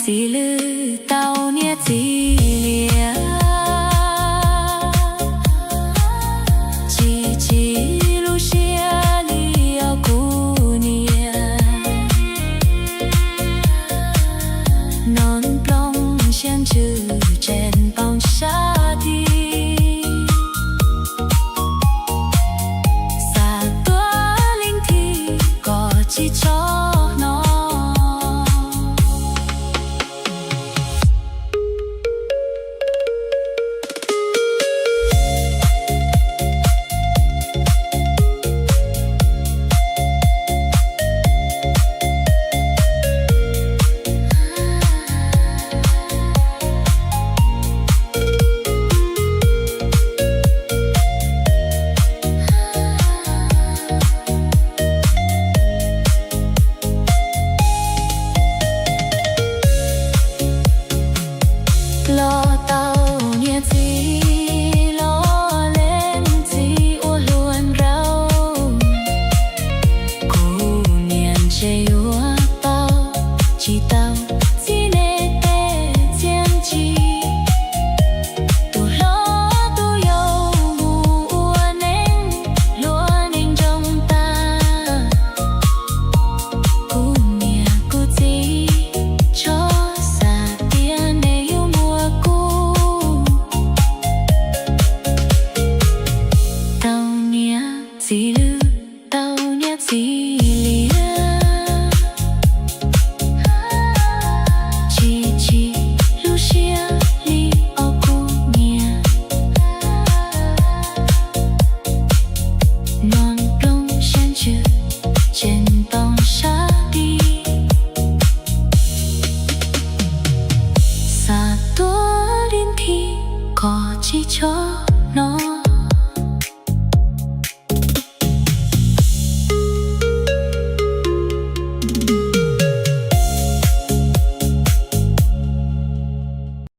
Txiv lwm tau niam txiv liam, tsis tsim lub siab li os kuv niam. Noog ploog siab ntsws tseem npoo sab tid, xav tuav leej thib kom tsis tshua hnov. Los tau niam txiv los leej txiv ua hluas nraug, kuv niam ntshe yuav paub tsis tau txiv nej tej txiaj ntsig. Tus hlob tus yau mus ua neej, hluas neej nroo tag, kuv niam kuv txiv tso xav tias nej yuav muab kuv. Tau niam txiv lwm, tau niam txiv liam, tsis tsim lub siab li os kuv niam. Noog ploog siab ntsws tseem npoo sab tid, xav tuav leej thib kom tsis tshua hnov.